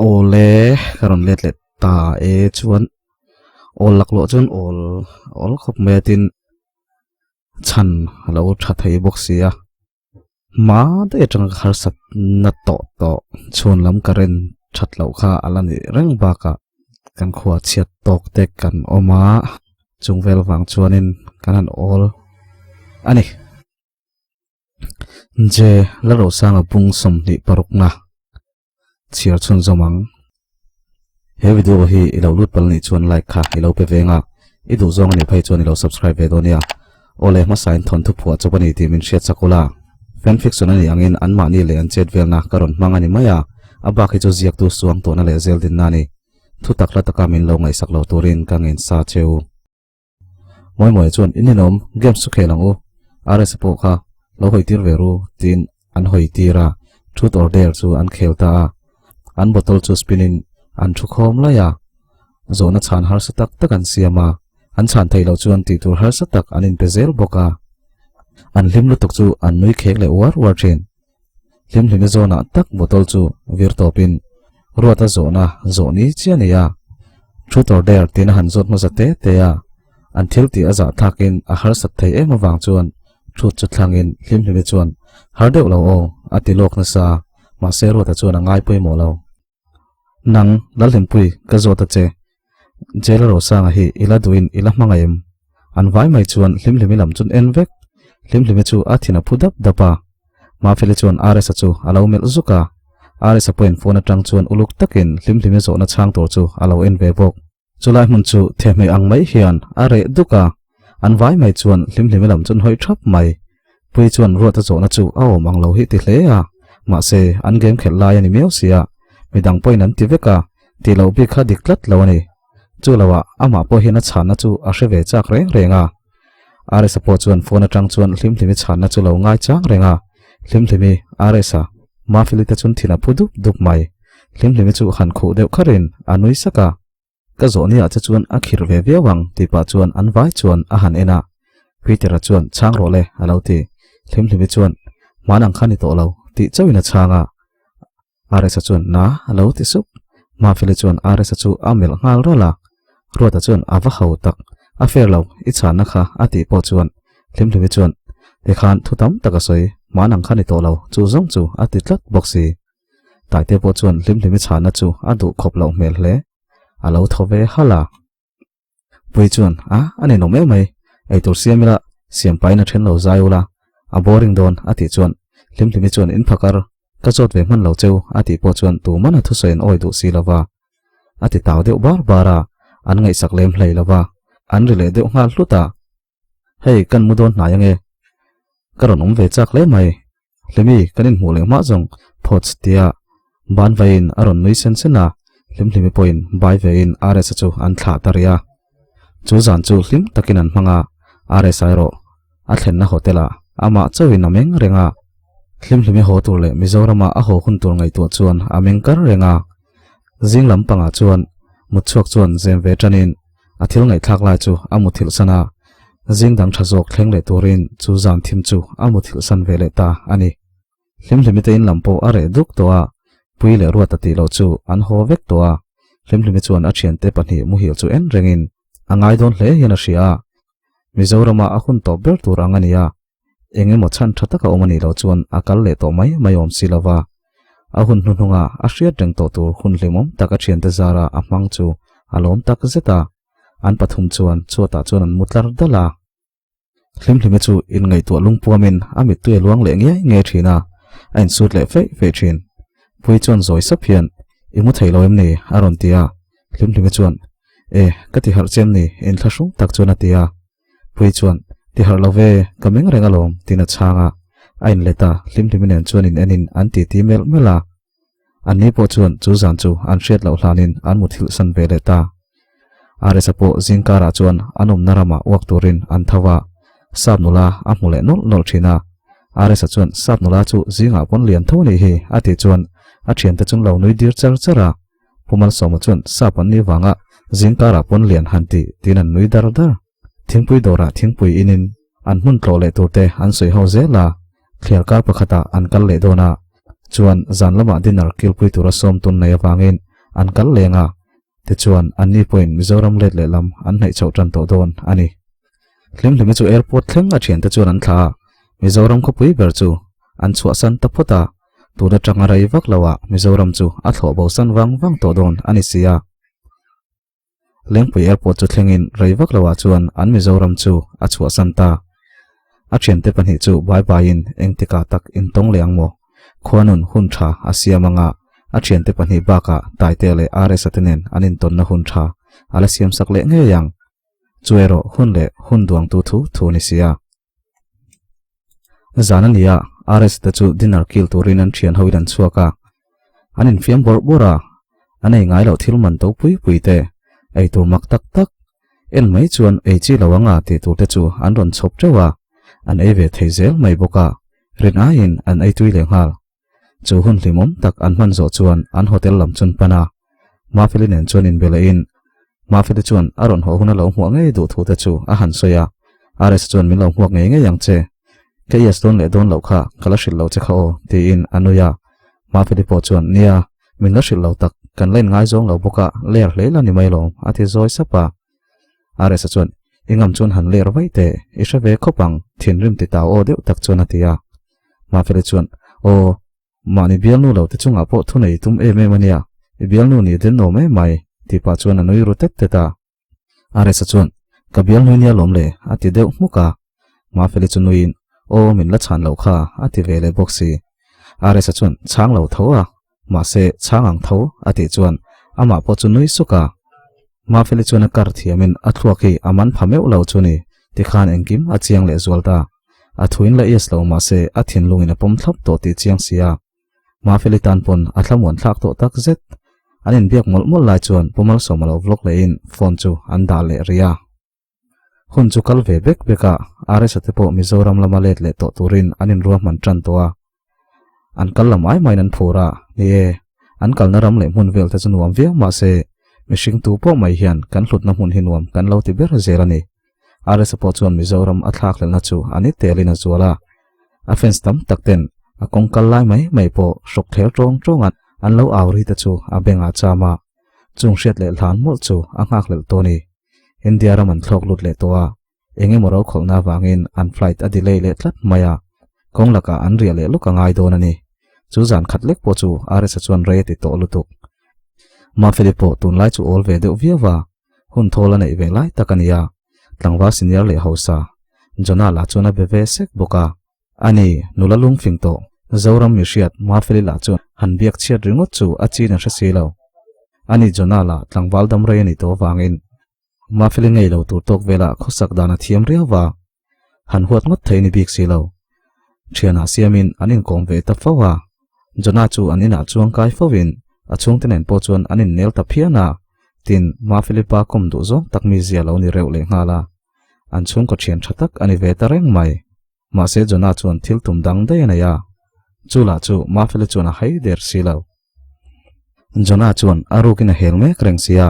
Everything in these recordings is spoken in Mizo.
Awle ka rawn let leh ta e chuan awl laklawh chuan awl awl khawp mai a tin chhan a lo tha thei bawk si a hma daih atanga ka harsat na tawh tawh chhun lam current that loh kha a la nih reng bakah kan khua chhiat tawk te kan awm a chung vel vang chuanin kan han awl a ni. Je Lalrosanga bung 26 na chhiar chhun zawm ang. He video hi i lo lut pal nih chuan like kha i lo pe ve nga, i duh zawng a nih phei chuan i lo subscribe ve dawn nia. Awle hmasa in thawnthu phuah chawp a ni tih min hriat chak ula. Fan fiction a nih angin anmahni leh an chet velna ka rawn hmang a ni mai a, a bak hi chu ziaktu suang tawhna leh zel dinna a ni. Thu tak hla taka min lo ngaihsak lo turin ka ngen sa cheu. Mawi mawi chuan in inawm games chu khel ang u, RS pawh kha lo hawi tir ve ru tiin an hawi tir a, truth or dare chu an khel ta a, an bottle chu spin in an thu khawm laih a, zawhna chhan harsa tak tak an siam a, an chhan theih loh chuan tih tur harsa tak an inpe zel bawk a, an hlim lutuk chu an nui khek leh uar uar thin. Hlimhlimi zawnah tak bottle chu vir tawpin Ruata zawhna zawh ni chiah a ni a, Truth or Dare tiin a han zawt hmasa te te a, an thil tih a zah thlakin a harsat thei em avang chuan Truth chu thlangin Hlimhlimi chuan har deuh lo aw a ti lawk nasa, mahse Ruata chuan a ngai pawimawh lo. Nang, Lalhlimpui, ka zawt a che. Jail Rosanga hi i la duhin i la hmangaih em? An vai mai chuan Hlimhlimi lam chun en vek. Hlimhlimi chu a thin a phu dap dap a. Mafeli chuan RS-a chu a lo melh zuk a. RS-a pawhin phone atang chuan uluk takin Hlimhlimi zawhna chhang tur chu a lo en ve bawk. Chulai hmun chu thehmeh ang mai hian a reh duk a. An vai mai chuan Hlimhlimi lam chun hawi thap mai. Pui chuan Ruata zawhna chu a awm ang lo hi ti hle a. Mahse, an game khelh lai a ni miau sia. Midang pawhin an ti vek a. Tih loh bik kha dik tlat lo a ni. Chu loah amah pawh hian a chhanna chu a hre ve chak reng reng a. RS-a pawh chuan phone atang chuan Hlimhlimi chhanna chu lo ngai chang reng a. Hlimhlimi, RS-a, Mafeli te chun thin a phu dup dup mai. Hlimhlimi chu han khuh deuh kharin a nui sak a. Ka zawhniah che chuan a khirh ve viau ang tih pah chuan an vai chuan a han en a. Peter-a chuan chhang rawh le a lo ti. Hlimhlimi chuan hman ang kha ni tawh lo tih chauhin a chhang a. RS-a chuan na a lo ti sup. Mafeli chuan RS-a chu a melh nghal rawlh a. Ruata chuan a va ho tak, a fair lo, i chhanna kha a tih pawh chuan Hlimhlimi chuan tikhan thu tam tak a sawi, hman ang kha ni tawh lo, chu zawng chu a ti tlat bawk si. Taite pawh chuan Hlimhlimi chhanna chu a duh khawp loh hmel hle. A lo thaw ve halh a. Pui chuan, A, a ninawm em mai, eitur siam ila, siam pahin a then lo zai ula, a boring dawn, a tih chuan Hlimhlimi chuan in phakar, ka zawt ve hman lo cheu, a tih pawh chuan tuman a thusawi an awi duh si lova. A ti tau deuh bar bar a, an ngaihsak lem hlei lova, an ri leh deuh nghal hlut a. Hei, kan mu dawn hnai ange. Ka rawn awm ve chak hle mai. Hlimi, kan inhmuh leh hma zawng phawts tia ban vaiin a rawn nui sen sen a, Hlimhlimi pawhin bai vein RS-a chu an thlah ta rih a. Chu zan chu hlim takin an hmang a, RS-a erawh a thlenna hotel-ah amah chauhin a meng reng a. Hlimhlimi haw tur leh Mizorama a haw hun tur ngaihtuah chuan a meng kar reng a. Zing lam pangah chuan mutchhuak chuan zem ve tanin A thil ngaihthlak lai chu a muthilh san a, zing dang tha zawk thleng leh turin chu zan thim chu a muthilh san ve leh ta a ni. Hlimhlimi te in lam pawh a reh duk tawh a, Pui leh Ruata tih loh chu an haw vek tawh a, Hlimhlimi chuan a thiante pahnih muhil chu en rengin a ngai dawn hle hian a hria a, Mizorama a hun tawp ber tur ang a ni a, Eng emaw chhan tha taka awm a nih loh chuan a kal leh tawh mai mai awm si lova. A hun hnuhnunga a hriat reng tawh tur hun hlimawm tak a thiante zara a hmang chu a lawm tak zet a. An pathum chuan chhuatah chuan an mu tlar dal a. Hlimhlimi chu inngaihtuah lungpuamin a mittui a luang leh ngiai ngiai thin a, a insut leh feih feih thin. Pui chuan zawi sap hian, I mu thei lo em ni? a rawn ti a. Hlimhlimi chuan, E, ka ti harh che em ni? inthlahrung tak chuan a ti a. Pui chuan, Ti harh lo ve, ka meng reng alawm, tiin a chhang a. A inlet a, Hlimhlimi nen chuan in enin an titi melh melh a. Anni pawh chuan chu zan chu an hriat loh hlanin an muthilh san ve leh ta. RS-a pawh zing karah chuan an awmna ramah uak turin an tho a, sap nula a hmu leh nawlh nawlh thin a. RS-a chuan sap nula chu zingah pawn lian tho a nih hi, a tih chuan a thiante chu lo nui dir char char a. Pu Malsawma chuan sap an nih vanga zing karah pawn lian han tih tiin an nui dar dar. Thingpui dawrah thingpui inin an hmun tlawh leh turte an sawi ho zel a, thliar kar pakhatah an kal leh dawn a, chuan zan lamah dinner kilpui tura sawm tun nei avangin. an kal leng a, tichuan anni pawhin Mizoram let lehlam an hnaih chhoh tan tawh dawn a ni. Hlimhlimi chu airport thleng a thiante chuan an thlah a, Mizoram khawpui ber chu an chhuahsan ta phawt a, tun atanga rei vak loah Mizoram chu a thlawh bosan vang vang tawh dawn a ni si a. Lengpui airport chu thlengin rei vak loah chuan an Mizoram chu a chhuahsan ta. A thiante pahnih chu bai baiin engtikah tak intawng leh ang maw? Khuanun hun tha a siam anga a thiante pahnih bakah Taitea leh RS-a te nen an intawnna hun tha a la siamsak leh ngei ang. Chu erawh hun leh hun duangtu thu thu a ni si a. Zan a ni a, RS te chu dinner kil turin an thian hoin an chhuak a. An infiam bawrh bawrh a, an ei ngai loh thil man to pui pui te, ei tur mak tak tak, en mai chuan ei chi lo anga tih tur te chu an rawn chhawp teuh a, an ei ve thei zel mai bawk a, rin aiin an ei tui leh nghal. Chu hun hlimawm tak an hman zawh chuan an hotel lam chun pan a, Mafeli nen chuan inbe lehin Mafeli chuan a rawn haw hun a lo hmuah ngei duh thu te chu a han sawi a, RS chuan min lo hmuak ngei ngei ang che, ka yes dawn leh dawn loh kha ka la hrilh lo che kha aw tiin a nui a, Mafeli pawh chuan nia, min la hrilh lo tak, kan la inngaizawng lo bawk a, ler hle la ni mai lawm a ti zawi sap a. RS chuan i ngam chuan han ler vaih teh, i hre ve khawp ang thinrim ti tau aw deuh tak chuan a ti a. Mafeli chuan, Aw, mahni bialnu lo te chungah pawh thu nei tum em em a nia, i bialnu nih den awm em mai, tih pah chuan a nui ru tet tet a. Aresa chuan, Ka bialnu nia lawm le, a ti deuh hmuk a. Mafeli chu nuiin, Aw, min la chhan loh kha, a ti ve leh bawk si. Aresa chuan, Chhang lo tho a, mahse chhang ang tho, a tih chuan amah pawh chu nui suk a. Mafeli chuan a kar thiamin a thluak hi a man pha meuh lo chu ni, tikhan engkim a chiang leh zual ta. A thuin la yes lo mahse a thinlungin a pawm thlap tawh tih chiang si a. Mafeli tan pawn a thlamuan thlak tawh tak zet. An inbiak mawlh mawlh lai chuan Pu Malsawma lo vlog lehin phone chu an dah leh rih a. Hun chu kal ve bek bek a, RS-a te pawh Mizoram lama let leh tawh turin an inruahman tan tawh a. An kal la mai maiin an phur a, ni e, an kalna ram leh hmun vel te chu nuam viau mahse mihring tu pawh mai hian kan hlutna hmun hi nuam kan lo ti ber zel a ni. RS-a pawh chuan Mizoram a thlakhlelhna chu a ni telin a zual a, a fans tam tak ten a kawng kal lai mai mai pawh hrawk thler tawng tawng a an lo au ri te chu a bengah a cham a, chung hriat leh hlan mawlh chu a nghakhlelh tawh a ni. India ram an thlawk lut leh tawh a, eng emaw rokhawlhna avangin an flight a delay leh tlat mai a, kawng lakah an riah leh lawk a ngai dawn a ni. Chu zan khat lek pawh chu RS-a chuan rei a ti tawh lutuk. Mafeli pawh tunlai chu awl ve deuh viau a, Hun thawl a neih ve lai tak a ni a, tlangval senior leh hausa, Jonah lah chuan a be ve sek bawk a. Ani, nula lungfing tawh, Zoram mi hriat Mafeli lah chuan han biak chhiat ringawt chu a chin a hre si lo. Ani Jonah lah tlangval dam rei a nih tawh avangin Mafeli ngei lo tur tawk velah khawsak dan a thiam riau va, han huat ngawt thei ni bik si lo. Thianah siamin an inkawm ve ta fo a, Jonah chu an inah chuang kai fovin a chhungte nen pawh chuan an innel ta phian a, tin Mafeli pa kawm duh zawng tak mi zia lo ni reuh leh nghal a, an chhungkaw thian tha tak a ni ve ta reng mai. Mahse Jonah chuan thil tum dang daih a nei a, chu lah chu Mafeli chuan a hai der si lo. Jonah chuan a rukin a hel mek reng si a,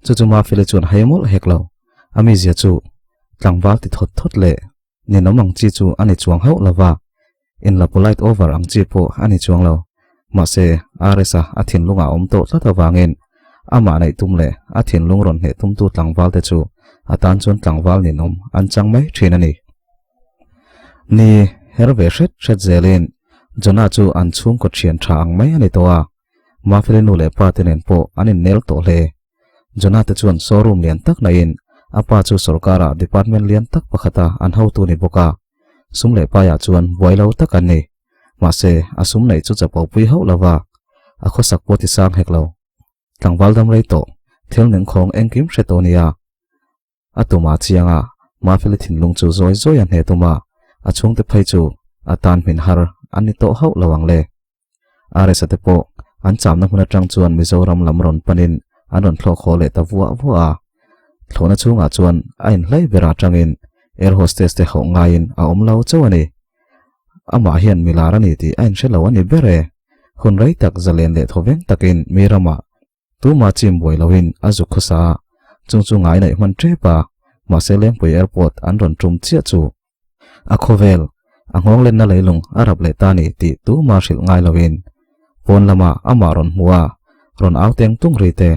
chu chu Mafeli chuan hai mawlh hek lo. A mizia chu tlangval ti thawt thawt leh ninawm ang chi chu a ni chuang hauh lo va, inla polite over ang chi pawh a ni chuang lo. Mahse, RS-a a thinlungah a awm tawh tlat avangin amah neih tum leh a thinlung rawn hneh tumtu tlangval te chu a tan chuan tlangval ninawm an chang mai thin a ni. Ni, her ve hret hret zelin Jonah chu an chhungkaw thian tha ang mai a ni tawh a, Mafeli nu leh pa te nen pawh an innel tawh hle. Jonah te chuan showroom lian tak naihin a pa chu sorkara department lian tak pakhata an hotu ni bawk a, sum leh paiah chuan buai lo tak an ni. Mahse, a sum neih chu chapo pui hauh lo va, a khawsak pawh ti sang hek lo. Tlangval dam rei tawh, thil ningkhawng engkim hre tawh nia. A tumah chiang a, Mafeli thinlung chu zawi zawi a hne tum a, a chhungte phei chu a tan hmin har an ni tawh hauh lo ang le. RS-a te pawh an chamna hmun atang chuan Mizoram lam rawn panin an rawn thlawk haw leh ta vuah vuah a. Thlawhna chhungah chuan a inhlei ber atangin air hostess te hauh ngaiin a awm lo chauh a ni. Amah hian milar a ni tih a inhre lo a ni ber e. Hun rei tak zalen leh thawveng takin mi ramah Tuma chim buai loin a zuk khawsa a, chung chu ngai naih hman tep a, mahse Lengpui Airport an rawn tum chiah chu a khawvel, a nghawng lenna leilung a rap leh ta ni tih tuma hrilh ngai loin pawn lama amah rawn hmu a, Rawn au teng tung ri te,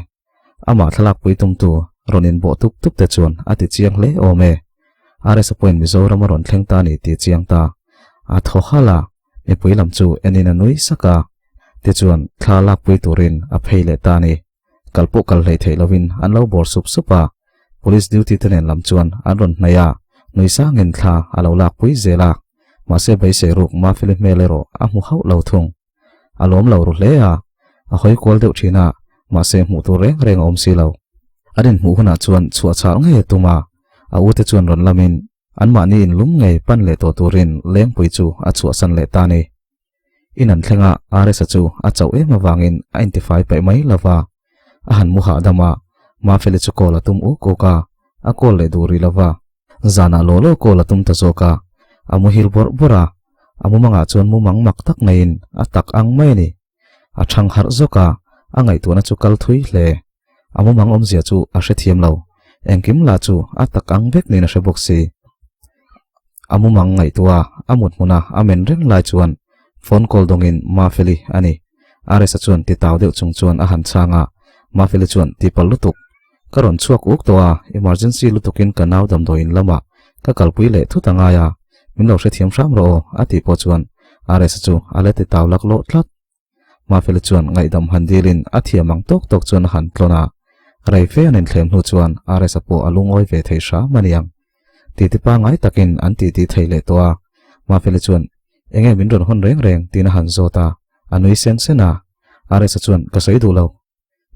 amah thlalak pui tumtu rawn inbawh tup tup te chuan a ti chiang hle awm e. RS-a pawhin Mizoram a rawn thleng ta a ni tih chiang ta. A thaw halh a, mipui lam chu enin a nui sak a, tichuan thla lakpui turin a phei leh ta a ni. Kal pawh kal hleih theih lovin an lo bawr sup sup a, Police duty te nen lam chuan an rawn hnaih a, nui sangin thla a lo lakpui zel a, mahse beisei ruk Mafeli hmel erawh a hmu hauh lo thung. A lawm lo ru hle a, a hawi kual deuh thin a, mahse hmuh tur reng reng a awm si lo. An inhmuh hunah chuan chhuah chhal ngei a tum a, a ute chuan rawn lamin anmahni inlum ngei pan leh tawh turin Lengpui chu a chhuahsan leh ta a ni. In an thleng a, RS-a chu a chauh em avangin a intifai paih mai lo va, a han mu hahdam a, Mafeli chu call a tum uk uk a, a call leh duh rih lo va. Zanah law law call a tum ta zawk a, a muhil bawrh bawrh a, a mumangah chuan mumang mak tak neiin a tak ang mai a ni. A chhang harh zawk a, a ngaihtuahna chu kal thui hle. A mumang awmzia chu a hrethiam lo, engkim lah chu a tak ang vek niin a hre bawk si. A mumang ngaihtuah a, a mut hmuna a men reng lai chuan phone call dawngin Mafeli a ni. RS-a chuan titau deuh chung chuan a han chhang a, Mafeli chuan tipal lutuk. Ka rawn chhuak uk tawh a, emergency lutukin ka nau damdawiin lamah ka kalpui leh thut a ngai a, min lo hrethiam hram rawh aw a tih pawh chuan RS-a chu a la ti tau lak lawh tlat. Mafeli chuan ngaihdam han dilin a thiam ang tawk tawk chuan a han tlawn a, rei fe an inthlem hnu chuan RS-a pawh a lungawi ve thei hram a niang. Titi pangngai takin an titi thei leh tawh a, Mafeli chuan enge min rawn hawn reng reng tiin a han zawt a, a nui sen sen a, RS-a chuan ka sawi duh lo.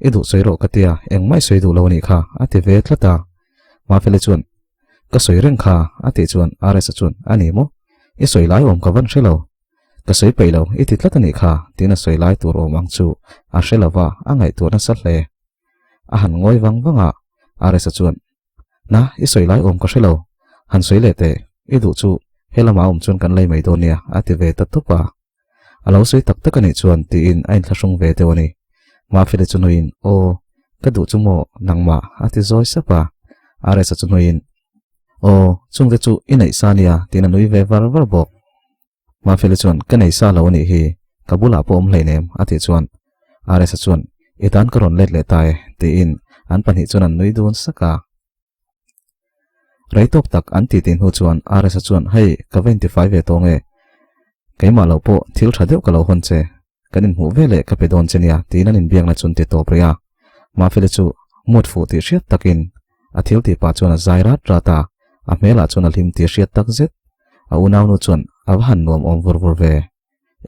I duh sawi rawh ka tia, engmah i sawi duh lo a nih kha, a ti ve tlat a. Mafeli chuan, Ka sawi reng kha, a tih chuan RS-a chuan, A ni maw? I sawi lai awm ka van hre lo. Ka sawi peih lo, i ti tlat a nih kha, tiin a sawi lai tur awm ang chu a hre lo va, a ngaihtuah nasa hle. A han ngawi vang vang a, RS-a chuan, Na, i sawi lai awm ka hre lo. Han sawi leh teh, i duh chu he lamah a awm chuan kan lei mai dawn nia, a ti ve ta tawp a. A lo sawi tak tak a nih chuan tiin a inthlahrung ve deuh a ni. Mafeli chu nuiin, Aw, ka duh chu maw nangmah? a ti zawi sap a. RS-a chu nuiin, Aw, chungte chu i neih sa nia tiin a nui ve var var bawk. Mafeli chuan, Ka nei sa lo a nih hi, ka bulah pawh awm hleinem a tih chuan RS-a chuan, I tan ka rawn let leh ta e tiin an pahnih chuan an nui dun sak a. Rei tawk tak an titi hnu chuan RS-a chuan, Hei, ka va intifai ve tawng e. Keimah lo pawh thil tha deuh ka lo hawn che. Kan inhmuh ve leh ka pe dawn che nia, tiin an inbiakna chu an ti tawp rih a. Mafeli chu mut fuh tih hriat takin a thil tih pah chuan a zai rat rat a, a hmelah chuan a hlim tih hriat tak zet. A unaunu chuan a va han nuam awm vur vur ve.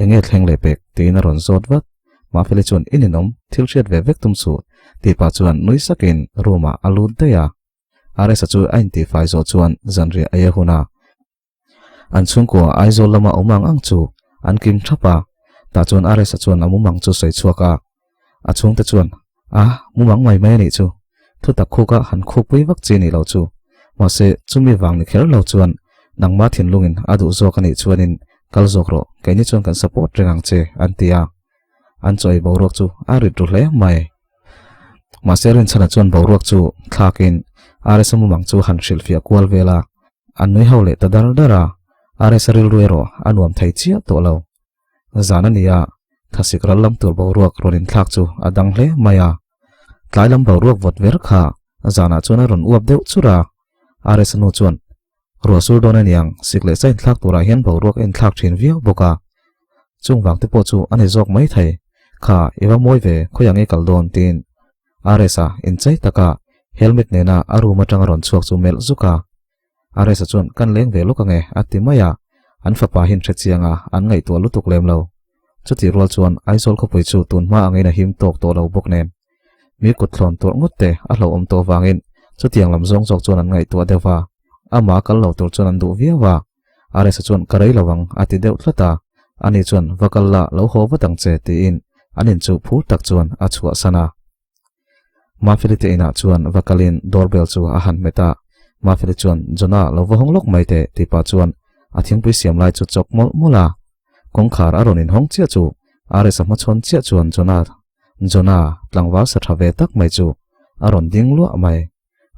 Enge thleng leh pek? tiin a rawn zawt vat. Mafeli chuan i ninawm, thil hriat ve vek tum suh, tih pah chuan nui sakin room ah a lut daih a. RS-a chu a intihfai zawh chuan zanriah ei a hun a. An chhungkua Aizawl lama awm ang ang chu an kim thap a, tah chuan RS-a chuan a mumang chu sawi chhuak a. A chhungte chuan, A, mumang mai mai a nih chu. Thutak khuka han khukpui vak chi nih loh chu. Mahse, chumi vang ni kher lo chuan nangma thinlungin a duh zawk a nih chuanin kal zawk rawh, keini chuan kan support reng ang che, an ti a. An chaw ei boruak chu a rit ru hle mai. Mahse, Rinchhana chuan boruak chu thlakin RS-a mumang chu han hrilhfiah kual vel a. An nui ho leh ta dar dar a, RS-a rilru erawh a nuam thei chiah tawh lo. Zan a ni a, thasik ral lam tur boruak rawn inthlak chu a dang hle mai a. Tlai lam boruak vawt ver kha zanah chuan a rawn uap deuh chur a. RS nu chuan, Ruah sur dawn a niang, sik leh sa inthlak turah hian boruak a inthlak thin viau bawk a. Chung vang te pawh chu a ni zawk mai thei. Kha, i va mawi ve, khawiah nge kal dawn? tiin RS-a inchei taka helmet nena a room atanga rawn chhuak chu melh zuk a. RS-a chuan kan leng ve lawk ange a ti mai a, an fapa hi an hre chiang a, an ngaihtuah lutuk lem lo. Chutih rual chuan Aizawl khawpui chu tun hma angin a him tawk tawh lo bawk nen, mi kut thlawn tuarh ngawt te a hlauhawm tawh vangin chutiang lam zawng zawk chuan an ngaihtuah deuh va, amah kal lo tur chuan an duh viau a. RS-a chuan ka rei lo ang a ti deuh tlat a, ani chuan va kal la lo haw vat ang che tiin an in chu phur tak chuan a chhuahsan a. Mafeli te inah chuan va kalin doorbell chu a han hmet a, Mafeli chuan Jonah lo va hawng lawk mai teh tih pah chuan a thingpui siam lai chu chawk mawlh mawlh a. Kawngkhar a rawn inhawng chiah chu RS-a hmachhawn chiah chuan Jonah Jonah tlangval sa tha ve tak mai chu a rawn ding luah mai.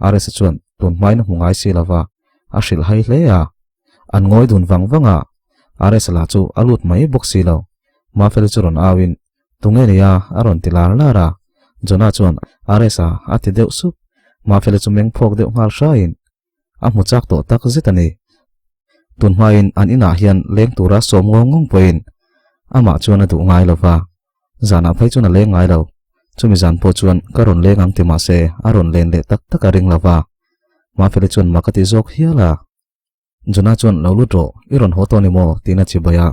RS-a chuan tun hmain a hmu ngai si lova, a hrilh hai hle a. An ngawi dun vang vang a, RS-a lah chu a lut mai bawk si lo. Mafeli chu rawn auin, Tunge nia? a rawn ti lar lar a. Jonah chuan Aresa a ti deuh sup. Mafeli chu meng phawk deuh nghal hraiin a hmu chak tawh tak zet a ni. Tun hmain an inah hian leng tura sawm ngawng ngawng pawhin amah chuan a duh ngai lo va, zanah phei chuan a leng ngai lo. Chumi zan pawh chuan ka rawn leng ang ti mah se a rawn len leh tak tak a ring lo va. Mafeli chuan mak a ti zawk hial a. Jonah chuan lo lut rawh, i rawn haw tawh ni maw? tiin a chibai a.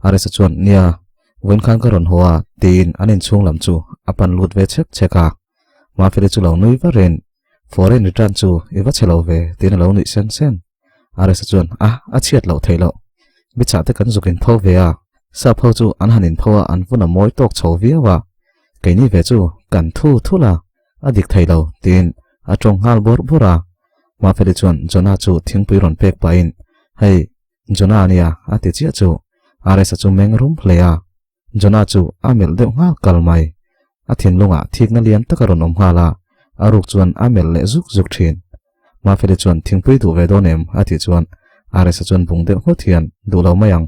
Aresa chuan, Nia, vawiin khan ka rawn haw a, tiin an inchhung lam chu a pan lut ve chek chek a. Mafeli chu lo nui varin, Foreign return chu i va chhe lo ve, tiin a lo nuih sen sen. Aresa chuan, A, a chhiat loh theih loh. Bichah te kan zuk inpho ve a, sap ho chu an han inpho a, an vun a mawi tawk chho viau a. Keini ve chu kan thu thul a, a dik thei lo, tiin a tawng nghal bawrh bawrh a. Mafeli chuan Jonah chu thingpui rawn pek pahin, Hei, Jonah a nia, a ti chiah chu. Aresa chu meng rum hle a. Jonah chu a melh deuh nghal kal mai. A thinlungah thikna lian tak a rawn awm nghal a, a ruk chuan a melh leh zuk zuk thin. Mafeli chuan thingpui duh ve dawn em? a tih chuan Aresa chuan bung deuh nghut hian, Duh lo mai ang.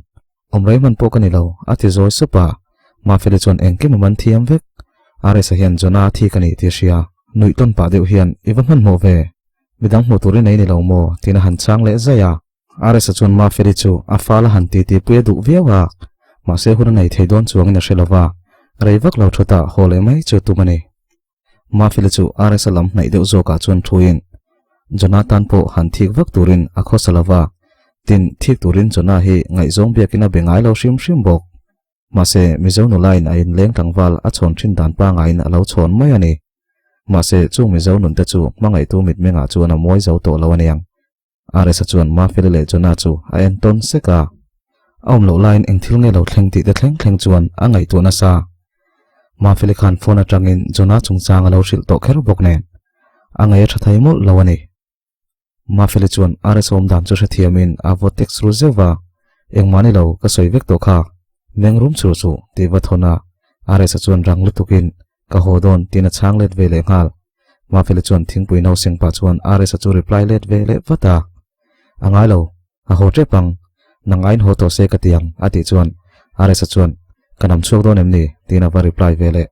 Awm rei hman pawh ka ni lo, a ti zawi sup a. Mafeli chuan engkim a man thiam vek. Aresa hian Jonah a thik a ni tih a hria. Nuih tawn pah deuh hian, I va hmanhmawh ve. Midang hmuh turin ei ni lo maw? tiin a han chang leh zaih a. Aresa chuan Mafeli chu a fal a han titi pui a duh viau a, mahse hun a nei thei dawn chuangin a hre lo va, rei vak lo thutah haw leh mai chu tum a ni. Mafeli chu Aresa lam hnaih deuh zawkah chuan thuin Jonathan pawh han thik vak turin a khawsa lo va, tin thik turin Jonah hi ngaihzawng biakin a be ngai lo hrim hrim bawk. Mahse, Mizo nulain a inleng tlangval a chhawn thin dan pangaiin a lo chhawn mai a ni. Mahse, chung Mizo nunte chu hmangaihtu mitmengah chuan a mawi zo tawh lo a niang. Aresa chuan Mafeli leh Jonah chu a en tawn sek a. A awm loh laiin eng thil nge lo thleng tih te thleng thleng chuan a ngaihtuah nasa. Mafeli khan phone atangin Jonah chungchang a lo hrilh tawh kher bawk nen a ngaih a tha thei mawlh lo a ni. Mafeli chuan Aresa awm dan chu hrethiamin a vaw text ru zeuh va, Engmah ni lo, ka sawi vek tawh kha. Meng rum chur suh, tih va thawn a. Aresa chuan rang lutukin Ka haw dawn tiin a chhang let ve leh nghal. Mafeli chuan thingpui no seng pah chuan Aresa chu reply let ve leh vat a. A ngai lo, a haw tep ang. Nang aiin haw tawh se ka ti ang a tih chuan Aresa chuan Ka nam chhuak dawn em ni? tiin a va reply ve leh.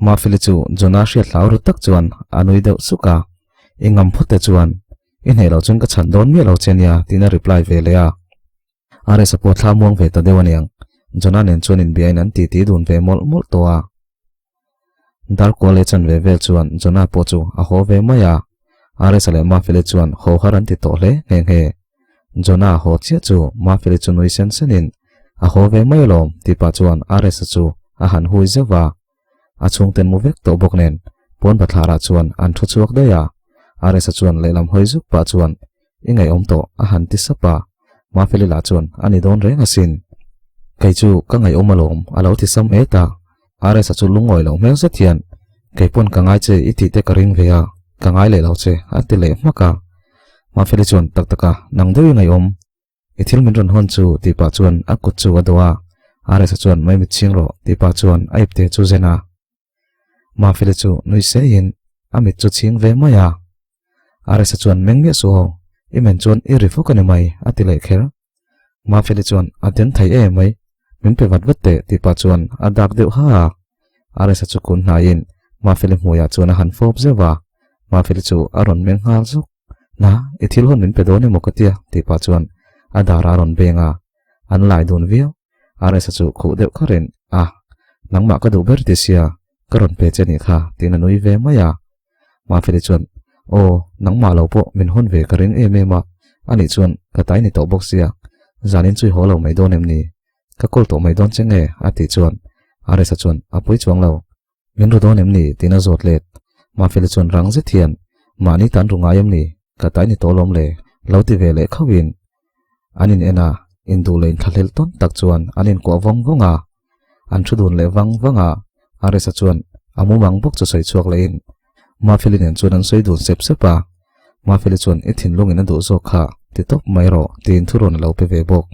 Mafeli chu Jonah hriat hlau ru tak chuan a nui deuh suk a. I ngam phawt te chuan i hneh loh chuan ka chhan dawn miah lo che nia tiin a reply ve leh a. Aresa pawh thla muang ve ta deuh aniang. Jonah nen chuan inbiain an titi dun ve mawlh mawlh tawh a. Darkual leh chanve vel chuan Jonah pawh chu a haw ve mai a. Aresa leh Mafeli chuan haw har an ti tawh hle nghe nghe. Jonah haw chiah chu Mafeli chu nui sen senin a haw ve mai alawm tih pah chuan Aresa chu a han hui zeuh va. A chhungten mu vek tawh bawk nen pawn bathlarah chuan an thu chhuak daih a. Aresa chuan lehlam hawi zuk pah chuan I ngaihawm tawh a han ti sap a. Mafeli lah chuan a ni dawn reng asin. Kei chu ka ngaihawm alawm a lo ti sam et a. Aresa chu lungawi loh hmel zet hian Kei pawn ka ngai che i tih te ka ring ve a, ka ngai leh lo che a ti leh hmak a. Mafeli chuan tak taka nang deuh i ngaihawm I thil min rawn hawn chu tih pah chuan a kut chu a dawh a, Aresa chuan mai mit chhing rawh tih pah chuan a ipte chu zen a. Mafeli chu nui seiin a mit chu chhing ve mai a. Aresa chuan meng miah suh aw, i men chuan i ri fawk a ni mai a ti leh kher. Mafeli chuan a den thei e mai, min pe vat vat teh tih pah chuan a dak deuh ha a. Aresa chu kun hnaiin Mafeli hmuiah chuan a han fawp zeuh a, Mafeli chu a rawn meng nghal zuk. Na, i thil hawn min pe dawn emaw ka tia tih pah chuan a dar a rawn beng a, an lai dun viau. Aresa chu khuh deuh kharin, A, nangmah ka duh ber ti sia, ka rawn pe che nih kha tiin a nui ve mai a. Mafeli chuan, Aw, nangmah lo pawh min hawn ve ka ring em em a, anih chuan ka tai ni tawh bawk sia, zanin chu i haw lo mai dawn em ni? Ka call tawh mai dawn che nge? a tih chuan Aresa chuan, A pui chuang lo, Min ru dawn em ni? tiin a zawt let. Mafeli chuan rang zet hian, Mahni tan ru ngai em ni? Ka tai ni tawh lawm le, lo ti ve leh khauhin. An in en a, induh leh inthlahlel tawn tak chuan an inkuah vawng vawng a. An thu dun leh vang vang a, Aresa chuan a mumang bawk chu sawi chhuak lehin Mafeli nen chuan an sawi dun sep sep a. Mafeli chuan i thinlungin a duh zawk kha ti tawp mai rawh tiin thurawn a lo pe ve bawk.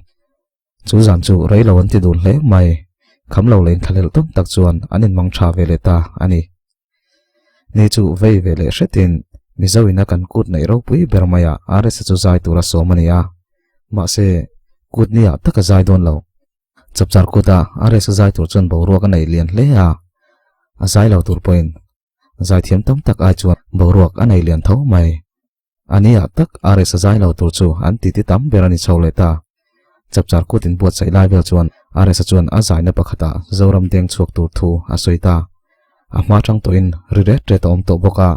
Chu zan chu rei lo an ti dun hle mai. Kham lo leh inthlahlelh tawn tak chuan an inmang tha ve leh ta a ni. Ni chu vei ve leh hretin Mizo ina kan kut neih ropui ber maiah RSA chu zai tura sawm a ni a. Mahse, kut niah tak a zai dawn lo. Chapchar kuta RSA zai tur chuan boruak a nei lian hle a. A zai lo tur pawhin zaithiam tam tak ai chuan boruak a nei lian tho mai. A nia tak RS a zai lo tur chu an titi tam ber a ni chho leh ta. Chapchar kut inbuatsaih lai vel chuan RS-a chuan a zaina pakhatah Zoram deng chhuak tur thu a sawi ta. A hma tang tawhin ri ret ret a awm tawh bawk a,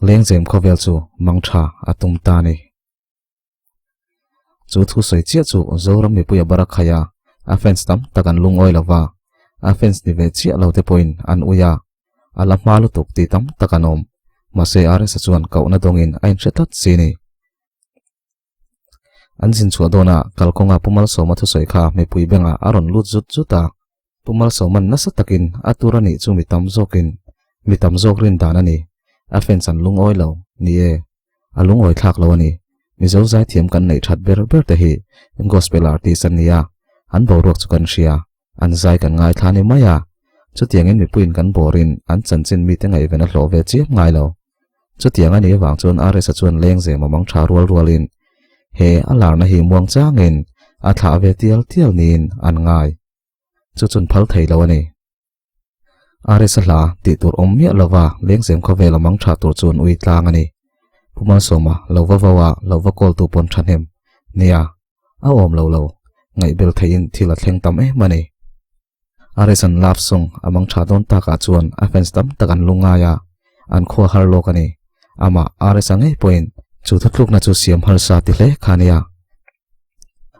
lengzem khawvel chu mang tha a tum ta a ni. Chu thu sawi chiah chu Zoram mipui a bar a khai a, a fans tam tak an lungawi lo va, a fans ni ve chiah lo te pawhin an ui a, a la hma lutuk tih tam tak an awm. Mahse RS-a chuan kohna dawngin a inhre tlat si ni. An zin chhuah dawnah kalkawnga Pu Malsawma thusawi kha mipui bengah a rawn lut zut zut a. Pu Malsawma'n nasa takin a tur a nih chu mi tam zawkin mi tam zawk rin dan a ni. A fans an lungawi lo, ni e, a lungawi thlak lo a ni. Mizo zaithiam kan neih that ber ber te hi gospel artist an ni a, an boruak chu kan hria, an zai kan ngaithla ni mai a. Chutiangin mipuiin kan bawrin an chanchin mite ngaihven a hlawh ve chiam ngai lo. Chutiang a nih avang chuan RS-a chuan lengzem a mang tha rual rualin he a larna hi muang changin a thlah ve tial tial niin an ngai. Chu chun phal thei lo a ni. RS-a hla tih tur awm miah lova lengzem khawvel a mang tha tur chuan ui tlang a ni. Pu Malsawma lo va vo a, lo va kawltu pawn thahnem. Nia, a awm lo lo, ngaihbel theihin thil a thleng tam em a ni. RS-a'n love song a mang tha dawn takah chuan a fans tam tak an lungngai a, an khua har lawk a ni. Amah RS-a ngei pawhin chu thutlukna chu siam harsa ti hle kha a nia.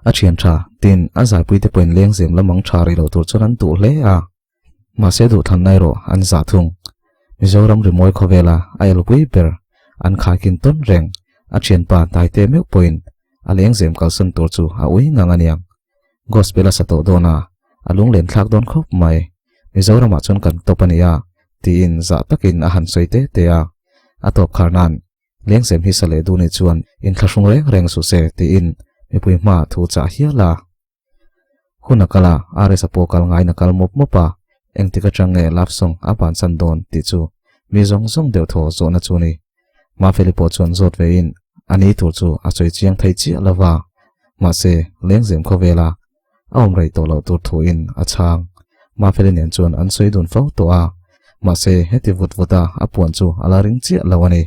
A thian tha, tin, a zaipuite pawhin lengzem la mang tha rih lo tur chuan an duh hle a. Mahse duhthlanna erawh an zah thung. Mizoram rimawi khawvela a elpui ber an khaikin tawn reng a thianpa Taite meuh pawhin a lengzem kalsan tur chu a ui ngang a niang. Gospel a sa tawh dawn a, a lunglen thlak dawn khawp mai. Mizoramah chuan kan tawp a nia, tiin zah takin a han sawi te te a. A tawp khar nan, Lengzem hi sa leh duh nih chuan inthlahrung reng reng suh se, tiin mipui hma thu chah hial a. Hun a kal a, RS a pawh kal ngaiin a kal mawp mawp a, engtik atang nge love song a bansan dawn tih chu mi zawng zawng deuh thaw zawhna chu a ni. Mafeli pawh chuan zawt vein a ni tur chu a sawi chiang thei chiah lo va, mahse lengzem khawvela a awm rei tawh loh tur thuin a chhang. Mafeli nen chuan an sawi dun fo tawh a, mahse heti vut vuta a puan chu a la ring chiah lo a ni.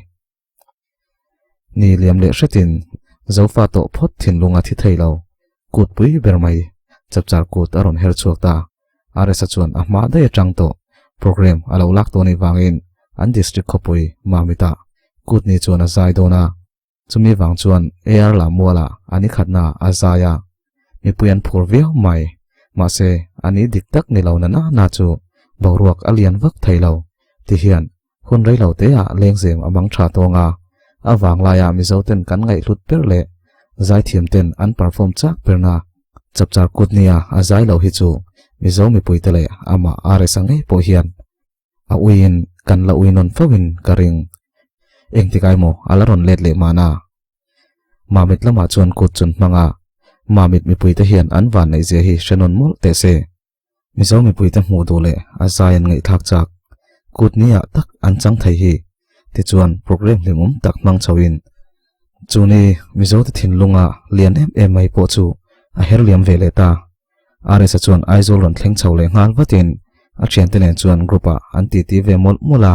Ni liam leh hretin Zofa tawh phawt thinlung a thi thei lo, kut pui ber mai chapchar kut a rawn her chhuak ta. RS-a chuan a hma daih atang tawh programme a lo lak tawh anih vangin an district khawpui Mamit-ah kut ni chuan a zai dawn a, chumi vang chuan AR Lammualah a ni khatna a zai a, mipui an phur viau mai. Mahse, a ni dik tak ni lo na na na chu boruak a lian vak thei lo ti hian hun rei lo teah lengzem a mang tha tawng a, a vanglaia Mizoten kan ngaihhlut ber leh zaithiamten an perform chak berna Chapchar kut nia a zai lo hi chu Mizo mipuite leh amah RS-a ngei pawh hian a uiin kan la ui nawn fo in ka ring. Engtikai maw a la rawn let leh mahna? Mamit lamah chuan kut chun hmanga Mamit mipuite hian an vanneihzia hi hre nawn mawlh teh se. Mizo mipuite hmuh duh leh a zai an ngaihthlak chak kut ni ah tak an chang thei hi tichuan programme hlimawm tak hmang chho in chu ni Mizo te thinlunga lian em em mai pawh chu a her liam ve leh ta. RS-a chuan Aizawl rawn thleng chho leh nghal vatin a thiante nen chuan group ah an titi ve mawlh mawlh a,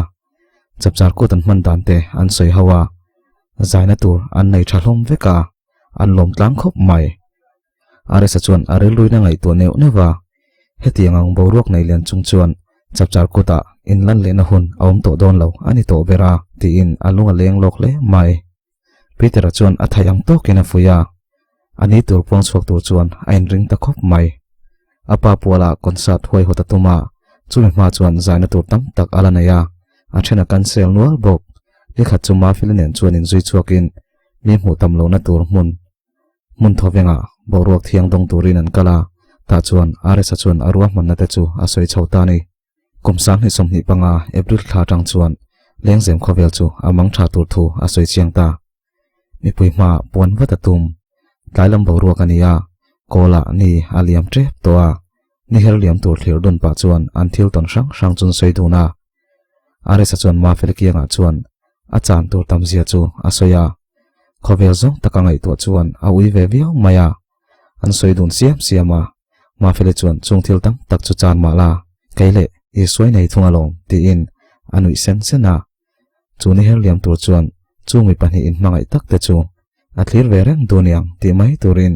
chapchar kut an hman dan te an sawi ho a, zaina tur an nei tha hlawm vek a, an lawm tlang khawp mai. RS-a chuan a rilruina ngaihtuah neuh neuh a, hetiang ang boruak nei lian chung chuan chapchar kutah inlan lehna hun a awm tawh dawn lo a ni tawh ber a tiin a lung a leng lawk hle mai. Peter-a chuan a thai ang tawkin a fuih a, a ni tur puang chhuak tur chuan a inring ta khawp mai. A pa puala concert huaihawt a tum a, chumi hma chuan zaina tur tam tak a la nei a, a then a cancel nual bawk. Nikhat chu Mafeli nen chuan inzui chhuakin mi hmuh tam lohna tur hmun Hmun thawvengah boruak thiang dawng turin an kal a, tah chuan RS-a chuan a ruahmanna te chu a sawi chho ta a ni. Kum 2025 April thla atang chuan Lengzem khawvel chu a mang tha tur thu a sawi chiang ta. Mipui hma puan vat a tum. Tlai lam boruak a ni a, kawlah ni a liam tep tawh a, ni her liam tur thlir dun pah chuan an thil tawn hrang hrang chun sawi dun a. RS-a chuan Mafeli kiangah chuan a chan tur tam zia chu a sawi a, Khawvel zawng taka ngaihtuah chuan a ui ve viau mai a, an sawi dun siam siam a, Mafeli chuan chung thil tam tak chu chan mah la, kei leh Isua i nei thung alawm, tiin a nuih sen sen a. Chu ni her liam tur chuan chu mi pahnihin hmangaih tak te chu a thlir ve reng dun iang tih mai turin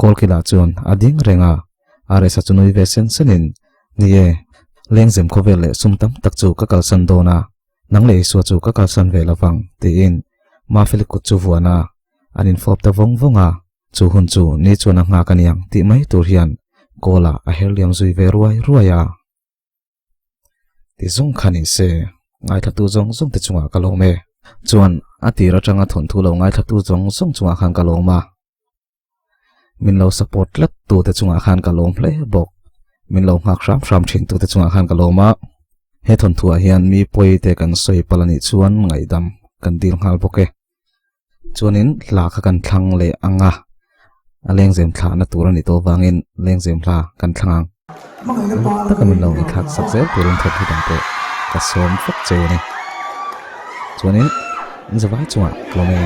Kawlkilah chuan a ding reng a. Aresa chu nui ve sen senin, Ni e, lengzem khawvel leh sum tam tak chu ka kalsan dawn a, nang leh Isua chu ka kalsan ve lovang, tiin Mafeli kut chu vuan a, an infawp ta vawng vawng a. Chu hun chu ni chuan a nghak a niang tih mai tur hian Kawla a her liam zui ve ruai ruai a. Ti zawng kha ni se, ngaithlatu zawng zawng te chungah ka lawm e. Chuan a tir atanga thawnthu lo ngaithlatu zawng zawng chungah khan ka lawm a. Min lo support tlat tu te chungah khan ka lawm hle bawk. Min lo nghak hram hram thin tu te chungah khan ka lawm a. He thawnthuah hian mi pawi te kan sawi palh a nih chuan ngaihdam kan dil nghal bawk e. Chuanin hla kha kan thlang leh ang a, a lengzem thlahna tur a nih tawh avangin lengzem hla kan thlang ang. Taka min lo ngaihthlak sak zel turin thawk hi dang pawh ka sawm fak cheu a ni. Chuanin zavai chungah tlawm e.